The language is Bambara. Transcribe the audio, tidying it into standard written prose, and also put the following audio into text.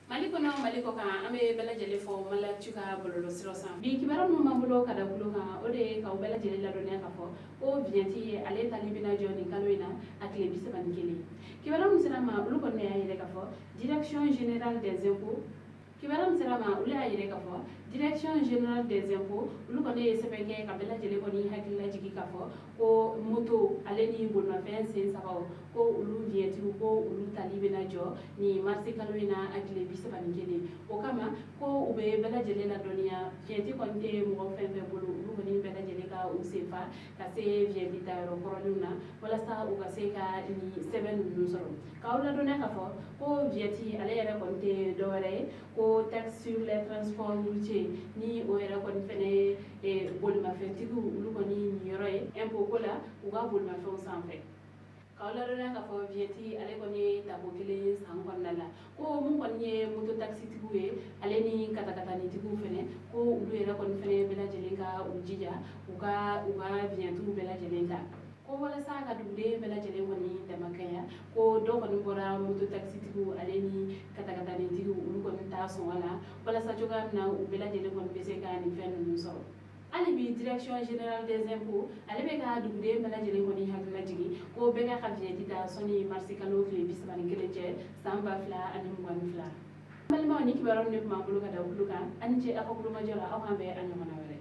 Mali kɔnɔ, Mali kɔ kan, an bɛ bɛɛ lajɛlen fo Maliactu ka bɔlɔlɔsiraw sanfɛ. Bi kibaruya minnu b'an bolo ka da tulo kan, o de ye k'aw bɛɛ lajɛlen ladɔnniya k'a fɔ ko vignette ale tali bɛna jɔ nin kalo in na, a tile 31. Kibaruya min sera ma, olu kɔni y'a yɛrɛ k'a fɔ Direction générale des impôts, kibaruya min sera ma, olu y'a yɛrɛ k'a fɔ Direction générale des impôts, olu kɔni ye sɛbɛn kɛ ka bɛɛ lajɛlen kɔni hakili lajigin k'a fɔ ko moto ale ni bolimafɛn sen sabaw, ko olu vignettew, ko olu tali bɛna jɔ nin marisi kalo in na, a tile 31. O kama, ko u bɛ bɛɛ lajɛlen ladɔnniya, vignette kɔni tɛ mɔgɔ fɛn fɛn bolo, olu kɔni bɛɛ lajɛlen ka u senfa ka se vignette tayɔrɔ kɔrɔlenw na, walasa u ka se ka nin sɛbɛn ninnu sɔrɔ. K'aw ladɔnniya k'a fɔ ko vignette ale yɛrɛ kɔni tɛ dɔwɛrɛ ye ko taxe sur les transports routiers, ni o yɛrɛ kɔni fɛnɛ ye bolimafɛntigiw olu kɔni niyɔrɔ ye impôt ko la u ka bolimafɛnw sanfɛ. K'aw ladɔnniya k'a fɔ vignette ale kɔni ye tako kelen ye san kɔnɔna la. Ko mun kɔni ye moto taxitigiw ye ale ni katakatanitigiw fɛnɛ, ko olu yɛrɛ kɔni fɛnɛ bɛɛ lajɛlen ka u jija u ka vignettew bɛɛ lajɛlen ta, ko walasa ka duguden bɛɛ lajɛlen kɔni damakɛnya. Ko dɔ kɔni bɔra moto taxitigiw ale ni katakatanitigiw olu kɔni ta sɔngɔ la, walasa cogoya min na u bɛɛ lajɛlen kɔni bɛ se ka nin fɛn ninnu sɔrɔ. Hali bi, Direction générale des impôts ale bɛ ka duguden bɛɛ lajɛlen kɔni hakili lajigin ko bɛɛ ka vignette ta sɔnni marisi kalo tile 31 cɛ, san 2022. Balimaw, ni kibaruyaw de tun b'an bolo ka da tulo kan. Aw ni ce aw ka kulomajɔ la. Aw k'an bɛn a ɲɔgɔnna wɛrɛ.